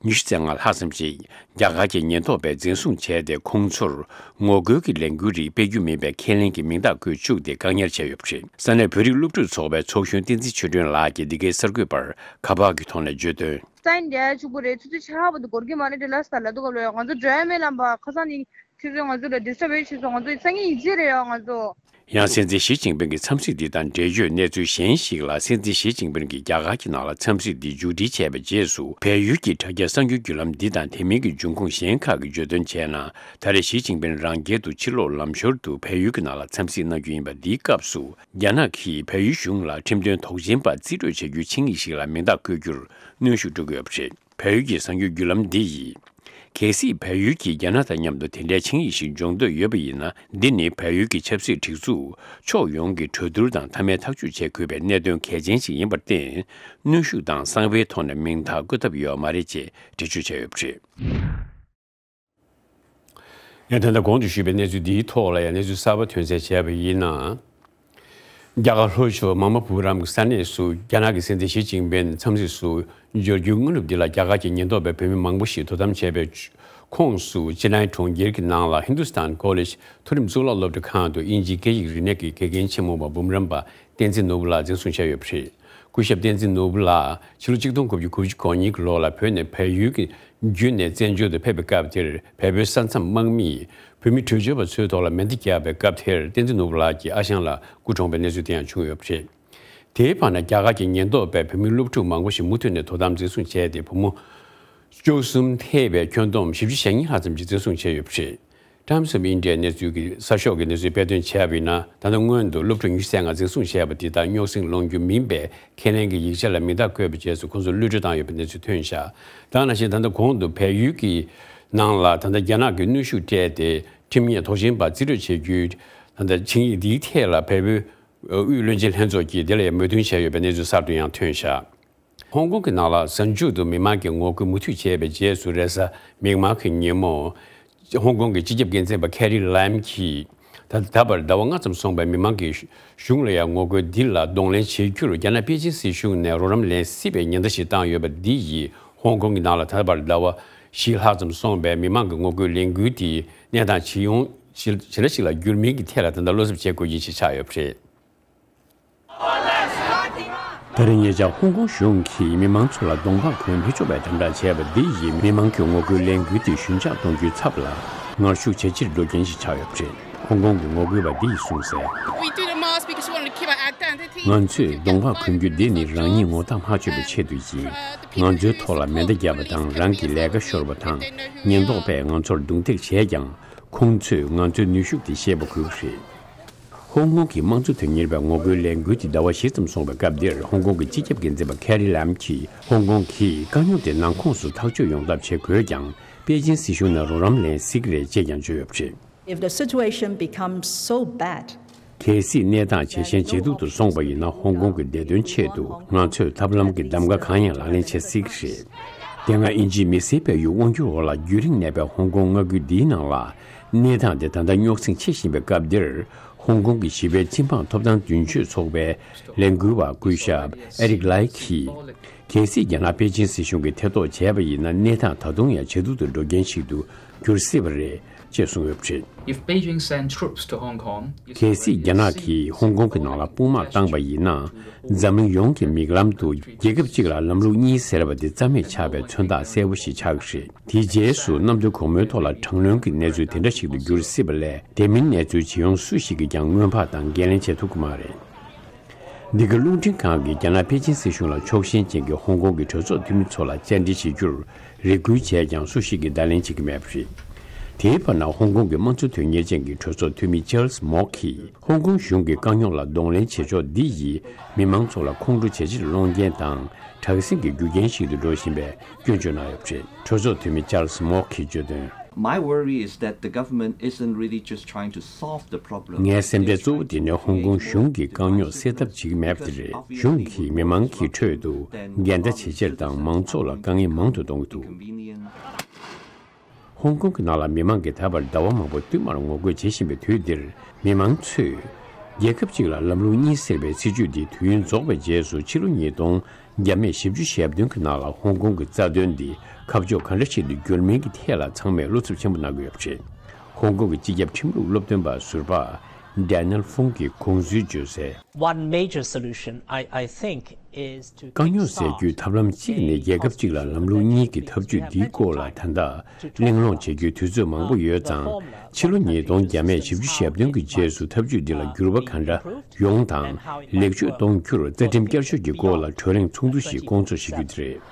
ཉི་ཤུ་རྩ་ལྔ་ལྷག་ཙམ་ཞིག་རྒྱ་གར་གྱི་ཉེན་རྟོག་པས་འཛིན་བཟུང་བྱས་ཏེ། ཁོང་ཚོར་ངོ་རྒོལ་གྱི་ལས་འགུལ་རིགས་སྤེལ་རྒྱུ་མིན་པའི་ཁས་ལེན་གྱི་མིང་རྟགས་བཀོད་བཅུག་སྟེ་བཀག་ཉར་བྱས་ཡོད་པ་རེད། ས་གནས་བོད་རིགས་སློབ་ཕྲུག་ཚོགས་པའི་ཚོགས་གཞོན་བསྟན་འཛིན་ཆོས་སྒྲོན་ལགས་ཀྱིས་འདི་གའི་གསར་འགོད་པར་ཁ་པར་གྱི་ཐོག་ནས་བརྗོད་དོན། ས་ཡིན་འདྲ་ཆུག་པོ་རེད། ཆུ་ཚོད་ཆ་ཧ་པོ་འདི་འགོར་གྱི་མ་རེད་དེ་ལ་ས་ལ་འདུག་ག་ལོ་ཡ། ང་ཚོ་འགྲོ་ཡ་མེད་ལམ་པ་ཁ་སང་ནི་ཆུ་ཚོད་ང་ཚོ་ལ་ཌི་སི་ཊར་བ་བྱས་སོང་། ང་ཚོ་སང་ཉིན་ཡིན་གཅིག་རེད་ཡ། ང་ཚོ། ཡང་སྲིད་འཛིན་ཞི་ཅིན་ཕིང་གི་འཚམས་གཟིགས་འདི་དང་འབྲེལ་ཡོད་གནས་ཚུལ་གཞན་ཞིག་ལ། སྲིད་འཛིན་ཞི་ཅིན་ཕིང་གིས་རྒྱ་གར་གྱི་ནང་ལ་འཚམས་གཟིགས་འདི་མཇུག་སྒྲིལ་བྱས་པའི་རྗེས་སུ། བལ་ཡུལ་གྱི་དྲ་རྒྱ་གསར་འགྱུར་བརྒྱུད་ལམ་འདི་དང་དེ་མིན་གྱི་འབྱུང་ཁུངས་གཞན་ཁག་གིས་བརྗོད་དོན་བྱས་ན། ད་རེས་ཞི་ཅིན་ཕིང་རང་རྒྱལ་དུ་ཕྱིར་ལོག་ལམ་ཞོར་དུ་བལ་ཡུལ་གྱི་ནང་ལ་འཚམས་གཟིགས་གནང་རྒྱུ་ཡིན་པ་འདིའི་སྐབས་སུ། རྒྱ་ནག་གིས་བལ་ཡུལ་གཞུང་ལ་ཁྲིམས་དོན་དོགས་ཞན་པ་རྩིས་སྤྲོད་བྱ་རྒྱུའི་ཆིངས་ཡིག་ཞིག་ལ་མིང་རྟགས་བཀོད་རྒྱུར་གནོན་ཤུགས་སྤྲོད་ཀྱི་ཡོད་པ་རེད། བལ་ཡུལ་གྱི་གསར་འགྱུར་བརྒྱུད་ལམ་འདི་ཡིས། གལ་སྲིད་བལ་ཡུལ་གྱིས་རྒྱ་ནག་དང་མཉམ་དུ་དེ་འདྲའི་ཆིངས་ཡིག་ཞིག་འཇོག་འདོད་ཡོད་པ་ཡིན་ན། འདི་ནི་བལ་ཡུལ་གྱི་ཆབ་སྲིད་སྒྲིག་འཛུགས་ཕྱོགས་ཡོངས་ཀྱི་གྲོས་བསྡུར་དང་མཐའ་མའི་ཐག་གཅོད་བྱེད་དགོས་པའི་གནད་དོན་གལ་ཆེན་ཞིག་ཡིན་པར་བརྟེན། གནོན་ཤུགས་དང་གསང་བའི་ཐོག་ནས་མིང་རྟགས་བཀོད་ཐབས་ཡོད་མ་རེད་ཅེས་འགྲེལ་བརྗོད་བྱས་ཡོད་པ་རེད། ཡང་ད་ལྟ་གོང་དུ་ཞུས་པའི་གནས་ཚུལ་འདིའི་ཐོག་ལ་ཡང་གནས་ཚུལ་གསར་པ་ཐོན་གསལ་བྱས་པ་ཡིན་ན། རྒྱ་གར་ལྷོ་ཕྱོགས་མཱ་མ་པུ་རམ་གྱི་ས་གནས་སུ་རྒྱ་ནག་གི་སྲིད་འཛིན་ཞི་ཅིན་ཕིང་འཚམས་གཟིགས་སུ་འབྱོར་རྒྱུའི་སྔ་ནུབ་འདི་ལ། རྒྱ་གར་གྱི་ཉེན་རྟོག་པས་བོད་མི་མང་པོ་ཞིག་དོ་དམ་བྱས་པའི་ཁོངས་སུ། ཅེ་ནའི་གྲོང་ཁྱེར་གྱི་ནང་ལ་ཧིན་དུ་སྟན་ཀོ་ལེཇ་མཐོ་རིམ་གཙུག་ལག་སློབ་གྲྭ་ཁང་དུ་དབྱིན་ཇིའི་སྐད་ཡིག་རིག་གནས་ཀྱི་དགེ་རྒན་ཆེན་མོ་བ་འབུམ་རམས་པ་བསྟན་འཛིན་ནོར་བུ་ལགས་འཛིན་བཟུང་བྱས་ཡོད་པ་རེད། སྐུ་ཞབས་བསྟན་འཛིན་ནོར་བུ་ལགས་ཕྱི་ལོ་ཆིག་སྟོང་དགུ་བརྒྱ་དགུ་བཅུ་གོ་གཉིས་ཀྱི་ལོ་ལ་བོད་ནས་བལ་ཡུལ་གྱི་བརྒྱུད་ནས་བཙན་བྱོལ་དུ་ཕེབས་པའི་སྐབས་དེར། བལ་པོའི་ས་མཚམས་དམག་མིས་བོད་མི་བྲོས་བྱོལ་བ་ཚོའི་ཐོག་ལ་མེ་མདའ་བརྒྱབ་པའི་སྐབས་དེར། བསྟན་འཛིན་ནོར་བུ་ལགས་ཀྱི་ཨ་ཞང་ལགས་སྐུ་གྲོངས་པའི་གནས་ཚུལ་དེ་ཡང་བྱུང་ཡོད་པ་རེད། དེའི་བར་ན་རྒྱ་གར་གྱི་ཉེན་རྟོག་པས་བོད་མི་སློབ་ཕྲུག་མང་པོ་ཞིག་མུ་མཐུད་ནས་དོ་དམ་འཛིན་བཟུང་བྱས་ཏེ། བུ་མོ་བཅུ་གསུམ་ཐེ་བའི་ཁྱོན་བསྡོམས་བཞི་བཅུ་ཞེ་གཉིས་ལྷག་ཙམ་ཞིག་འཛིན་བཟུང་བྱས་ཡོད་པ་རེད། Times of India་གནས་ཚུལ་གྱི་གསར་ཤོག་གི་གནས་ཚུལ་སྤེལ་དོན་བྱས་པ་ཡིན་ན། ད་ལྟ་སྔོན་དུ་སློབ་ཕྲུག་ཉི་ཤུ་རྩ་ལྔ་འཛིན་བཟུང་བྱས་པ་དེ་དག་རྙོག་ཟིང་སློང་རྒྱུ་མིན་པའི་ཁས་ལེན་གྱི་ཡིག་ཆ་ལ་མིང་རྟགས་བཀོད་པའི་རྗེས་སུ། ཁོང་ཚོ་གློད་གྲོལ་བཏང་ཡོད་པའི་གནས་ཚུལ་ཐོན་བཞག་ད་ནང་བཞིན་ད་ལྟ་གོང་དུ་བལ་ཡུལ་གྱི་ནང་ལ་ད་ལྟ་རྒྱ་ནག་གིས་གནོན་ཤུགས་སྤྲད་དེ། ཁྲིམས་ཉེས་དོགས་ཞན་པ་རྩིས་སྤྲོད་བྱེད་རྒྱུའི་ད་ལྟ་ཆིངས་ཡིག་འདིའི་ཐད་ལ། བལ་པོའི་དབུས་བློན་ཆེན་ལྷན་ཚོགས་ཀྱིས་དེ་ལ་ཡང་མོས་མཐུན་བྱས་ཡོད་པའི་གནས་ཚུལ་གསར་དུ་ཡང་ཐོན་བཞག་ཧོང་ཀོང་གི་ནང་ལ་གཟའ་མཇུག་ཏུ་མི་མང་གི་ངོ་རྒོལ་མུ་མཐུད་བྱས་པའི་རྗེས་སུ། རེས་གཟའ་མིག་དམར་གྱི་ཉིན་མོ། ཧོང་ཀོང་གི་སྤྱི་ཁྱབ་འགན་འཛིན་པ་ཁེ་རི་ལམ་གྱིས། ད་ད་བར་ཟླ་བ་ལྔ་ཙམ་སོང་བའི་མི་མང་གི་གཞུང་ལ་ཡང་ངོ་རྒོལ་འདི་ལ་གདོང་ལེན་བྱེད་རྒྱུར། རྒྱ་ནག་པེ་ཅིན་སྲིད་གཞུང་ནས་རོགས་རམ་ལེན་སྲིད་པའི་ཉེན་བརྡ་ཞིག་བཏང་ཡོད་པ་འདི་ཡིས། ཧོང་ཀོང་གི་ནང་ལ་ད་བར་ཟླ་བ་བཞི་ལྷག་ཙམ་སོང་བའི་མི་མང་གི་ངོ་རྒོལ་ལས་འགུལ་དེའི་གནས་སྟངས་ཇེ་ཡོང་ཇེ་ཇེ་ལ་ཞིག་ལ་འགྱུར་མིན་གྱི་ཐད་ལ། ད་ལྟ་བློ་འཚབ་བྱེད་དགོས་རྒྱུ་ཞིག་ཆགས་ཡོད་པ་རེད། ད་རེས་ཉེ་ཆར་ཧོང་ཀོང་གཞུང་གིས་མི་མང་ཚོ་ལ་གདོང་པ་གོན་མི་ཆོག་པའི་དམ་དྲག་བྱས་པ་འདི་ཡིས། མི་མང་གི་ངོ་རྒོལ་ལས་འགུལ་དེ་ཞོད་འཇགས་གཏོང་རྒྱུའི་ཚབ་ལ། ངར་ཤུགས་ཇེ་ཆེར་འགྲོ་རྐྱེན་ཞིག་ཆགས་ཡོད་པ་རེད། ཧོང་ཀོང་གི་ངོ་རྒོལ་བ་འདི་ཡིས་གསུངས་གསལ། We do the mask because we want to keep our identity. ང་ཚོས་གདོང་པ་གོན་རྒྱུ་འདི་ནི་རང་ཉིད་ངོ་རྟགས་མ་ཆོད་པའི་ཆེད་དུ་ཡིན། ང་ཚོའི་ཐོག་ལ་མེ་མདའ་བརྒྱབ་པ་དང་། རང་གི་ལས་ཀ་ཤོར་བ་དང་། ཉེན་རྟོག་པས་ང་ཚོར་རྡུང་རྡེག་བྱས་ཀྱང་། ཁོང་ཚོས་ང་ཚོའི་ནུས་ཤུགས་དེ་ཤེས་པ་དགོས་པ་རེད། ཧོང་ཀོང་གི་དམངས་གཙོ་དོན་གཉེར་བའི་ངོ་རྒོལ་ལས་འགུལ་དེ་ཟླ་བ་བཞི་ཙམ་སོང་བའི་སྐབས་འདིར། ཧོང་ཀོང་གི་སྤྱི་ཁྱབ་འགན་འཛིན་པ་ཁེ་རི་ལམ་གྱིས། ཧོང་ཀོང་གིས་དཀའ་རྙོག་དེ་ནང་ཁོངས་སུ་ཐག་གཅོད་ཡོང་ཐབས་བྱེད་དགོས་ཀྱང་། པེ་ཅིན་སྲིད་གཞུང་ནས་རོགས་རམ་ལེན་སྲིད་ཀྱི་རེད་ཅེས་ཀྱང་བརྗོད་ཡོད་པ་རེད། If the situation becomes so bad, གལ་སྲིད་གནས་སྟངས་ཇེ་ཞན་ཇེ་སྡུག་ཏུ་སོང་བ་ཡིན་ན། ཧོང་ཀོང་གི་བདེ་དོན་ཆེད་དུ་ང་ཚོས་ཐབས་ལམ་གྱི་གདམ་ག་གང་ཡང་ལག་ལེན་བྱེད་སྲིད་ཀྱི་རེད། དེ་སྔ་དབྱིན་ཇིའི་མི་སེར་སྤེལ་ཡུལ་དབང་སྒྱུར་འོག་ལ་རྒྱུན་རིང་གནས་པའི་ཧོང་ཀོང་མངའ་ཁུལ་འདིའི་ནང་ལ། གནས་སྟངས་དེ་ད་ལྟ་རྙོག་ཟིང་ཆེ་བཞིན་པའི་སྐབས་འདིར། ཧོང་ཀོང་གི་ཞི་བའི་སྤྱི་འབངས་ཐོབ་ཐང་རྒྱུན་སྤྱོད་ཚོགས་པའི་ལས་འགུལ་བ་སྐུ་ཞབས་ཨེ་རིག་ལའི་གིས། གལ་སྲིད་རྒྱ་ནག་པེ་ཅིན་སྲིད་གཞུང་གིས་ཐེ་གཏོགས་བྱས་པ་ཡིན་ན། གནས་སྟངས་ད་དུང་ཡང་ཇེ་སྡུག་ཏུ་འགྲོ་རྐྱེན་ཞིག་ཏུ་འགྱུར་སྲིད་པ་རེད་ཅེས་གསུངས་ཡོད་པ་རེད། If Beijing send troops to Hong Kong, it's གལ་སྲིད་རྒྱ་ནག་གིས་ཧོང་ཀོང་གི་ནང་ལ་དཔུང་དམག་བཏང་པ་ཡིན་ན། འཛམ་གླིང་ཡོངས་ཀྱི་མིག་ལམ་དུ་རྒྱལ་ཁབ་གཅིག་ལ་ལམ་ལུགས་གཉིས་ཟེར་བ་དེ་རྩ་མེད་ཆགས་པའི་མཚོན་རྟགས་གསལ་པོ་ཞིག་ཆགས་ཀྱི་རེད། དེའི་རྗེས་སུ་གནམ་བདུན་གོང་མའི་ཐོག་ལ་གྲང་རློན་གྱི་གནས་ཚུལ་དེ་འདྲ་ཞིག་ཏུ་འགྱུར་སྲིད་པ་ལས། དེ་མིན་གནས་ཚུལ་ཇི་ཡོང་སུ་ཞིག་གིས་ཀྱང་སྔོན་དཔག་དང་འགན་ལེན་བྱེད་ཐུབ་ཀྱི་མ་རེད། འདི་ག་རླུང་འཕྲིན་ཁང་གིས་རྒྱ་ནག་པེ་ཅིན་སྲིད་གཞུང་ལ་ཕྱོགས་ཞེན་ཅན་གྱི་ཧོང་ཀོང་གི་གྲོས་ཚོགས་འཐུས་མི་ཚོ་ལ་བཅར་འདྲི་བྱེད་རྒྱུར་རེ་སྐུལ་བྱས་ཀྱང་། སུ་ཞིག་གིས་བརྡ་ལན་བྱེད་ཀྱི་མེད་པ་རེད། དེའི་བར་ན་ཧོང་ཀོང་གི་དམངས་གཙོ་དོན་གཉེར་ཅན་གྱི་གྲོས་ཚོགས་འཐུས་མི་ཅཱལ་སི་མོག་གིས་ཧོང་ཀོང་གཞུང་གི་དཀའ་རྙོག་ལ་གདོང་ལེན་བྱེད་ཕྱོགས་འདི་ཡིས་མི་མང་ཚོ་ལ་ཁོང་ཁྲོ་ཇེ་ཆེར་སློང་རྐྱེན་དང་དྲག་ཟིང་གི་རྒྱུ་རྐྱེན་ཞིག་ཏུ་འགྲོ་བཞིན་པའི་སྐྱོན་བརྗོད་གནང་ཡོད་པ་རེད། གྲོས་ཚོགས་འཐུས་མི་ཅཱལ་སི་མོག་གིས་བརྗོད་དོན། My worry is that the government isn't really just trying to solve the problem. ངའི་སེམས་ཁྲལ་གཙོ་བོ་དེ་ནི་ཧོང་ཀོང་གཞུང་གིས་དཀའ་རྙོག་སེལ་ཐབས་བྱེད་ཀྱི་མེད་པ་དེ་རེད། གཞུང་གིས་མི་མང་གི་ཁྲོད་དུ་འགལ་ཟླ་ཇེ་ཆེར་དང་མང་ཚོགས་ལ་དཀའ་ངལ་མང་དུ་གཏོང་གི་འདུག་ཧོང་ཀོང་གི་ནང་ལ་མི་མང་གིས་ད་བར་ཟླ་བ་མང་པོ་བསྟུད་མར་ངོ་རྒོལ་བྱེད་བཞིན་པའི་དུས་འདིར། མི་མང་ཚོས་རྒྱལ་ཁབ་གཅིག་ལ་ལམ་ལུགས་གཉིས་ཟེར་བའི་སྲིད་ཇུས་འདི་དུས་ཡུན་རྫོགས་པའི་རྗེས་སུ་ཕྱི་ལོ་ཉིས་སྟོང་བརྒྱ་མེད་བཞི་བཅུ་ཞེ་བདུན་གྱི་ནང་ལ་ཧོང་ཀོང་གི་རྩ་དོན་འདི་ཁ་ཕྱོགས་ག་འདྲ་ཞིག་ཏུ་བསྒྱུར་མིན་གྱི་ཐད་ལ་ཚང་མས་བློ་འཚབ་ཆེན་པོ་གནང་གི་ཡོད་པ་རེད། ཧོང་ཀོང་གི་སྤྱི་ཁྱབ་ཁྲིམས་ལུགས་སློབ་སྟོན་པ་ཟུར་པ་ཌེ་ནེལ་ཧྥུང་གིས་དགོངས་ཚུལ་བརྗོད་གསལ། One major solution, I, I think, is to དཀའ་རྙོག་སེལ་རྒྱུའི་ཐབས་ལམ་གཅིག་ནི་རྒྱལ་ཁབ་གཅིག་ལ་ལམ་ལུགས་གཉིས་ཀྱི་ཐབས་ཇུས་འདིའི་སྐོར་ལ་ད་ལྟ་གླེང་སློང་བྱེད་རྒྱུའི་དུས་ཚོད་མང་པོ་ཡོད་ཙང་། ཕྱི་ལོ་ཉིས་སྟོང་བརྒྱ་མེད་བཞི་བཅུ་ཞེ་བདུན་གྱི་རྗེས་སུ་ཐབས་ཇུས་འདི་ལ་འགྱུར་བ་ག་འདྲ་ཡོང་དང་། ལེགས་བཅོས་གཏོང་རྒྱུར་རྩ་ཁྲིམས་བསྐྱར་བཅོས་ཀྱི་སྐོར་ལ་གྲོས་གླེང་ཚོགས་འདུ་ཞིག་སྐོང་ཚོགས་བྱེད་རྒྱུ་དེ་རེད།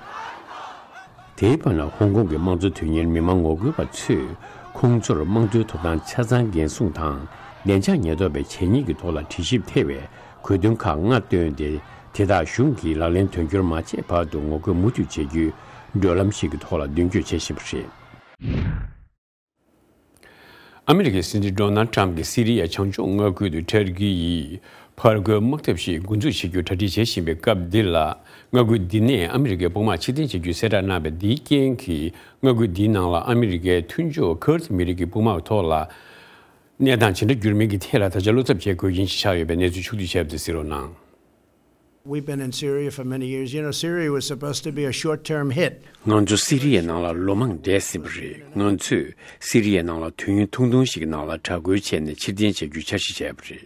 དེའི་བར་ན་ཧོང་ཀོང་གི་དམངས་གཙོ་དོན་གཉེར་མི་མང་ངོ་རྒོལ་བ་ཚོས་ཁོང་ཚོར་དམངས་གཙོའི་ཐོབ་ཐང་ཆ་ཚང་འགན་སྲུང་དང་བདེ་འཇགས་ཉེན་རྟོག་པའི་བྱས་ཉེས་ཀྱི་ཐོག་ལ་དྲི་ཞིབ་ཐེ་བའི་གོ་དོན་ཁག་ལྔ་བཏོན་ཏེ། དེ་དག་གཞུང་གིས་ལག་ལེན་དོན་འཁྱོལ་མ་བྱས་བར་དུ་ངོ་རྒོལ་མུ་མཐུད་བྱེད་རྒྱུའི་བགྲོད་ལམ་ཞིག་གི་ཐོག་ལ་མདུན་སྐྱོད་བྱེད་བཞིན་པ་རེད། ཨ་མི་རི་ཀའི་སྲིད་འཛིན་ཌོ་ནལ་ཏྲམ་གྱིས་སི་རི་ཡའི་བྱང་ཕྱོགས་མངའ་ཁུལ་དུ་ཏུར་ཀི་ཡིས་ཕར་རྒོལ་དམག་འཐབ་ཞིག་འགོ་འཛུགས་བྱེད་རྒྱུར་གྲ་སྒྲིག་བྱེད་བཞིན་པའི་སྐབས་འདི་ལ། མངའ་ཁུལ་འདི་ནས་ཨ་མི་རི་ཀའི་དཔུང་དམག་ཕྱིར་འཐེན་བྱ་རྒྱུའི་གསལ་བསྒྲགས་གནང་བའི་འདིའི་རྐྱེན་གྱིས། མངའ་ཁུལ་འདིའི་ནང་ལ་ཨ་མི་རི་ཀའི་མཐུན་ཕྱོགས་ཁུར་ཌི་མི་རིགས་ཀྱི་དཔུང་དམག་ཐོག་ལ་གནས་སྟངས་ཇི་འདྲ་འགྱུར་མིན་གྱི་ཐད་ལ་ད་ཆ་བློ་འཚབ་བྱེད་དགོས་རྐྱེན་ཞིག་ཆགས་ཡོད་པའི་གནས་ཚུལ་ཕྱོགས་བསྡུས་བྱས་པ་དེ་གཟིགས་རོགས་གནང་། We've been in Syria for many years. You know, Syria was supposed to be a short-term hit. ང་ཚོ་སི་རི་ཡའི་ནང་ལ་ལོ་མང་བསྡད་ཟིན་པ་རེད། ང་ཚོས་སི་རི་ཡའི་ནང་ལ་དུས་ཡུན་ཐུང་ཐུང་ཞིག་གི་ནང་ལ་དྲག་རྒོལ་བྱས་ནས་ཕྱིར་འཐེན་བྱ་རྒྱུའི་འཆར་གཞི་བྱས་པ་རེད།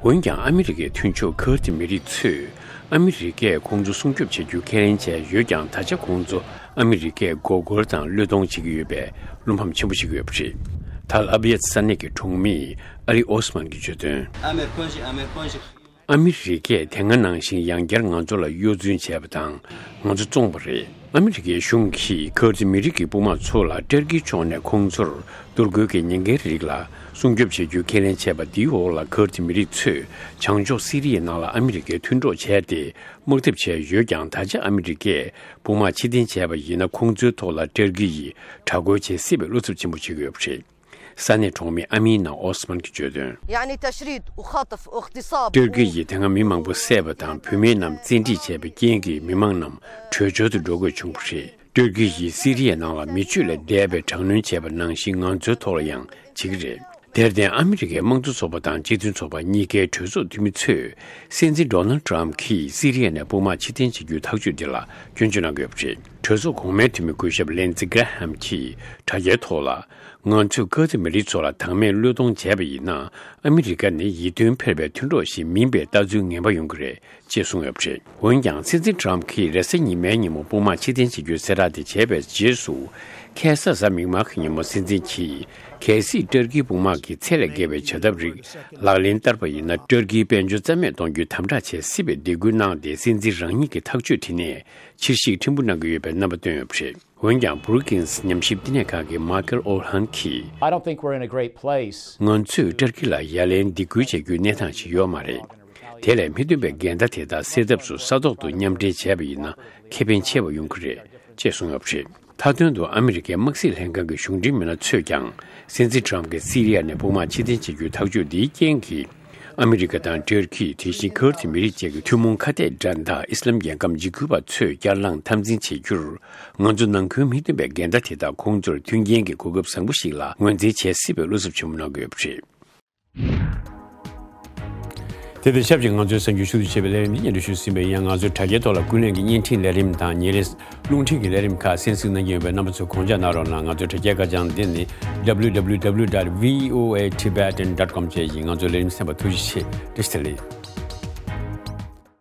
འོན་ཀྱང་ཨ་མི་རི་ཀའི་མཐུན་ཕྱོགས་ཁུར་ཌི་མི་རིགས་ཚོས་ཨ་མི་རི་ཀས་ཁོང་ཚོ་སྲུང་སྐྱོབ་བྱེད་རྒྱུ་ཁས་ལེན་བྱས་ཡོད་ཀྱང་། ད་ཆ་ཁོང་ཚོ་ཨ་མི་རི་ཀས་མགོ་སྐོར་དང་བློས་གཏོང་བྱེད་ཀྱི་ཡོད་པའི་བློ་ཕམ་ཆེན་པོ་བྱེད་ཀྱི་ཡོད་པ་རེད། ཐལ་ཨ་བི་ཡད་ས་གནས་ཀྱི་གྲོང་མི་ཨ་ལི་ཨོ་སི་མན་གྱིས་བརྗོད་དོན། ཨ་མི་རི་ཀས་དེ་སྔ་ནང་བཞིན་ཡང་བསྐྱར་ང་ཚོ་ལ་གཡོ་རྫུན་བྱས་པ་དང་། ང་ཚོ་བཙོངས་པ་རེད། ཨ་མི་རི་ཀའི་གཞུང་གིས་ཁུར་ཌི་མི་རིགས་ཀྱི་དཔུང་དམག་ཚོ་ལ་ཏུར་ཀིའི་ཕྱོགས་ནས་ཁོང་ཚོར་གཏོར་རྒོལ་གྱི་ཉེན་ཁའི་རིགས་ལ་སྲུང་སྐྱོབ་བྱེད་རྒྱུའི་ཁས་ལེན་བྱས་པ་འདིའི་འོག་ལ། ཁུར་ཌི་མི་རིགས་ཚོས་བྱང་ཕྱོགས་སི་རི་ཡའི་ནང་ལ་ཨ་མི་རི་ཀའི་མཐུན་གྲོགས་བྱས་ཏེ་དམག་འཐབ་བྱས་ཡོད་ཀྱང་། ད་ཆ་ཨ་མི་རི་ཀས་དཔུང་དམག་ཕྱིར་འཐེན་བྱས་པ་ཡིན་ན། ཁོང་ཚོའི་ཐོག་ལ་ཏུར་ཀི་ཡིས་དྲག་རྒོལ་བྱེད་སྲིད་པའི་བློ་འཚབ་ཆེན་པོ་བྱེད་ཀྱི་ཡོད་པ་རེད། ས་གནས་གྲོང་མི་ཨ་མི་ན་ཨོ་སི་མན་གྱིས་བརྗོད་དོན། يعني تشريد وخطف واغتصاب. ཏུར་ཀི་ཡིས་དེ་སྔ་མི་མང་པོ་བསད་པ་དང་། བུད་མེད་རྣམས་བཙན་ཁྲིད་བྱས་པའི་རྐྱེན་གྱིས་མི་མང་རྣམས་བྲོས་བྱོལ་དུ་འགྲོ་དགོས་བྱུང་བ་རེད། ཏུར་ཀི་ཡིས་སི་རི་ཡའི་ནང་ལ་མི་སྤྱོད་ལས་འདས་པའི་དྲག་གནོན་བྱས་པ་ནང་བཞིན་ང་ཚོའི་ཐོག་ལ་ཡང་བྱེད་ཀྱི་རེད། དེར་བརྟེན། ཨ་མི་རི་ཀའི་དམངས་གཙོ་ཚོགས་པ་དང་སྤྱི་མཐུན་ཚོགས་པ་གཉིས་ཀའི་གྲོས་ཚོགས་འཐུས་མི་ཚོས་སྲིད་འཛིན་ཌོ་ནལ་ཏྲམ་གྱིས་སི་རི་ཡ་ནས་དཔུང་དམག་ཕྱིར་འཐེན་བྱེད་རྒྱུའི་ཐག་གཅོད་དེ་ལ་སྐྱོན་བརྗོད་གནང་དགོས་པ་རེད། གྲོས་ཚོགས་གོང་མའི་འཐུས་མི་སྐུ་ཞབས་ལིན་ཛི་གྷ་ར་ཧམ་གྱིས་དྲ་རྒྱའི་ཐོག་ལ། ང་ཚོས་ཁུར་ཌི་མི་རིགས་ཚོ་ལ་དང་མེད་བློས་གཏོང་བྱས་པ་ཡིན་ན། ཨ་མི་རི་ཀ་ནི་ཡིད་རྟོན་འཕེར་བའི་མཐུན་གྲོགས་ཤིག་མིན་པའི་ལྟ་ཚུལ་ངན་པ་ཡོང་གི་རེད། ཅེས་གསུངས་ཡོད་པ་རེད། འོན་ཀྱང་། སྲིད་འཛིན་ཏྲམ་གྱིས་རེས་གཟའ་ཉི་མའི་ཉིན་མོ་དཔུང་དམག་ཕྱིར་འཐེན་བྱེད་རྒྱུའི་གསལ་བསྒྲགས་དེ་བྱས་པའི་རྗེས་སུ། ཁ་སང་གཟའ་མིག་དམར་གྱི་ཉིན་མོ་སྲིད་འཛིན་གྱིས། གལ་སྲིད་ཏུར་ཀིའི་དཔུང་དམག་གིས་ཚད་ལས་བརྒལ་བའི་བྱ་ཐབས་རིགས་ལག་ལེན་བསྟར་བ་ཡིན་ན། ཏུར་ཀིའི་དཔལ་འབྱོར་རྩ་མེད་གཏོང་རྒྱུའི་དམ་དྲག་བྱེད་སྲིད་པའི་སྡིགས་སྐུལ་གནང་སྟེ། སྲིད་འཛིན་རང་ཉིད་ཀྱི་ཐག་གཅོད་དེ་ནས་ཕྱིར་བཤིག་ཕྲན་བུ་གནང་གི་ཡོད་པའི་རྣམ་པ་བཏོན་ཡོད་པ་རེད། འོན་ཀྱང་། བུ་རུ་ཀིན་སི་ཉམས་ཞིབ་བསྟི་གནས་ཁང་གི་མ་ཀལ་ཨོ་ཧན་གྱིས། I don't think we're in a great place. ང་ཚོས་ཏུར་ཀི་ལ་ཡ་ལན་སྡིགས་སྐུལ་བྱ་རྒྱུའི་གནས་སྟངས་ཤིག་ཡོད་མ་རེད། དེ་ལས་མི་མཐུན་པའི་འགལ་ཟླ་དེ་དག་སེལ་ཐབས་སུ་ས་ཐོག་ཏུ་མཉམ་འབྲེལ་བྱས་པ་ཡིན་ན་ཁེ་ཕན་ཆེ་བ་ཡོང་གི་རེད། ཅེས་གསུངས་ཡོད་པ་རེད། མཐའ་དོན་དུ་ཨ་མི་རི་ཀའི་དམག་སྲིད་ལྷན་ཁང་གི་གཞུང་འབྲེལ་མི་སྣ་ཚོས་ཀྱང་། སྲིད་འཛིན་ཏྲམ་གྱིས་སི་རི་ཡ་ནས་དཔུང་དམག་ཕྱིར་འཐེན་བྱེད་རྒྱུའི་ཐག་གཅོད་འདིའི་རྐྱེན་གྱིས། ཨ་མི་རི་ཀ་དང་ཏུར་ཀི། དེ་བཞིན་ཁུར་ཌི་མི་རིགས་བཅས་ཀྱི་ཐུན་མོང་ཁ་གཏད་དགྲ་ཟླ་ཨི་སི་ལམ་རྒྱལ་ཁབ་འཇིགས་སྐུལ་པ་ཚོས་བསྐྱར་ལངས་འཐབ་འཛིང་བྱེད་རྒྱུར། ང་ཚོ་ནང་ཁུལ་མི་མཐུན་པའི་འགལ་ཟླ་དེ་དག་ཁོང་ཚོར་མཐུན་རྐྱེན་གྱི་གོ་སྐབས་བཟང་པོ་ཞིག་ལ་ངོས་འཛིན་བྱེད་སྲིད་པའི་བློ་འཚབ་ཆེན་པོ་གནང་གི་ཡོད་པ་རེད། དེ་དང་ཆབས་ཅིག་ང་ཚོའི་གསར་འགྱུར་ཞུ་གཏུག་བྱེད་པའི་ལས་རིམ་འདི་སྙན་སྒྲོན་ཞུས་ཟིན་པ་ཡིན། ང་ཚོའི་དྲ་རྒྱའི་ཐོག་ལ་ཀུན་གླེང་གི་བརྙན་འཕྲིན་ལས་རིམ་དང་ཉིན་རེའི་རླུང་འཕྲིན་གྱི་ལས་རིམ་ཁག་གསན་གཟིགས་གནང་གི་ཡོད་པའི་རྣམ་པ་ཚོས་དགོངས་འཇགས་གནང་རོགས་གནང་། ང་ཚོའི་དྲ་རྒྱའི་སྐར་རྐྱང་འདི་ནི་W W W dot V O A Tibetan dot com བཅས་ཡིན། ང་ཚོའི་ལས་རིམ་གསན་པར་ཐུགས་རྗེ་ཆེ། བཀྲ་ཤིས་བདེ་ལེགས།